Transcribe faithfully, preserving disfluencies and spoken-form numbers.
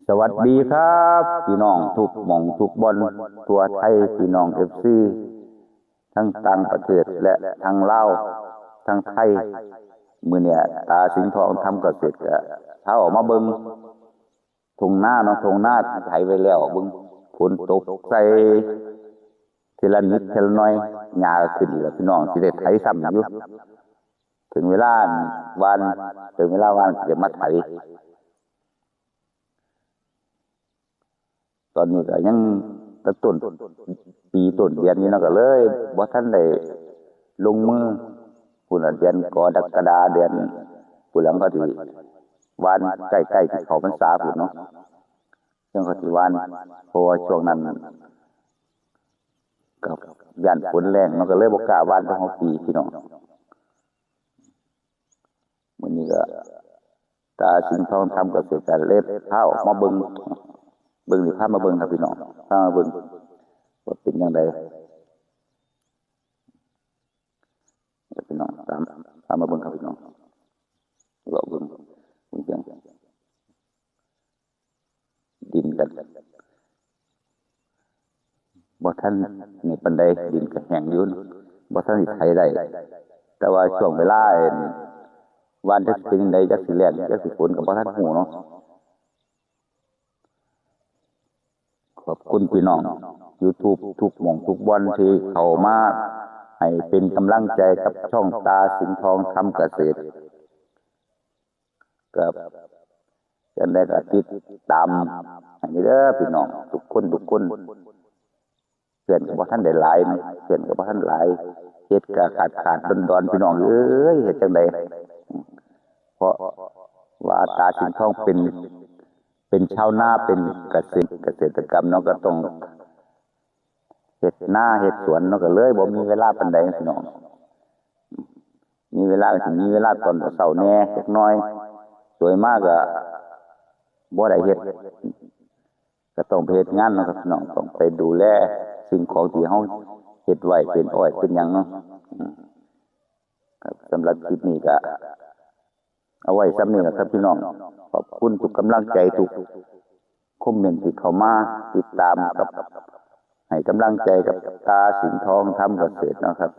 สวัสดีครับ พี่น้องทุกหม่องทุกบ่อนทั่วไทย พี่น้อง เอฟซี ทั้งต่างประเทศและทั้งลาวทั้งไทย มื้อเนี่ยตาสิงห์ทองทำเกษตรก็พาออกมาเบิ่งทุ่งนาเนาะ ทุ่งนาที่ไถไว้แล้ว เบิ่งฝนตกใส่ทีละนิดทีละหน่อย หญ้าก็ขึ้นแล้ว พี่น้องสิได้ไถซ้ำอยู่ ถึงเวลาหว่าน ถึงเวลาหว่านก็จะมาไถ ตอนนี้ก็ยังแต่ต้นปีต้นเดือนนี้เนาะ ก็เลยบ่ทันได้ลงมือ พุ้นละเดือนกรกฎา เดือนพุ้นละก็สิหว่าน ใกล้ๆสิเข้าพรรษาพุ้นเนาะ จั่งก็สิหว่าน เพราะว่าช่วงนั้นก็ย้านฝนแล้ง มันก็เลยบ่กล้าหว่านแต่หัวปี พี่น้อง มื้อนี้ก็ตาสิงห์ทองทำเกษตรก็เลยพาออกมาเบิ่ง เบิ่งนี่ พามาเบิ่งครับพี่น้อง พามาเบิ่งว่าเป็นจั่งใด พี่น้อง ตาม พามาเบิ่งครับพี่น้อง เลาะเบิ่ง เบิ่งจั่ง ดินก็บ่ทันนี่ปานใด ดินก็แห้งอยู่ บ่ทันสิไถได้ แต่ว่าช่วงเวลา หว่านจักสิเป็นจั่งใด จักสิแล้งจักสิฝนก็บ่ทันฮู้เนาะ ขอบคุณพี่น้อง YouTube ทุกหม่องทุกบ่อนที่เข้ามาให้เป็นกำลังใจกับช่องตาสิงห์ทองทำเกษตร ก็จั่งใดก็ติดตามให้เด้อพี่น้อง ทุกคนทุกคน เพื่อนก็บ่ทันได้หลายนะ เพื่อนก็บ่ทันหลาย เฮ็ดก็ขาดขาดดอนดอน พี่น้องเอ้ย เฮ็ดจั่งใด เพราะว่าตาสิงห์ทองเป็น เป็นชาวนา เป็นเกษตร เกษตรกรรมเนาะ ก็ต้องเฮ็ดนาเฮ็ดสวนเนาะ ก็เลยบ่มีเวลาปานใดพี่น้อง มีเวลาก็สิมีเวลาตอนเช้าแหน่จักหน่อย สวยมากก็บ่ได้เฮ็ด ก็ต้องไปเฮ็ดงานเนาะครับพี่น้อง ต้องไปดูแลสิ่งของที่เฮาเฮ็ดไว้ เป็นอ้อยเป็นหยังเนาะ อืม ครับ สำหรับคลิปนี้ก็เอาไว้ส่ำนี้ล่ะครับพี่น้อง ขอบคุณทุกกำลังใจ ทุกคอมเมนต์ที่เข้ามาติดตามกับ ให้กำลังใจกับตาสิงห์ทองทำเกษตรเนาะครับ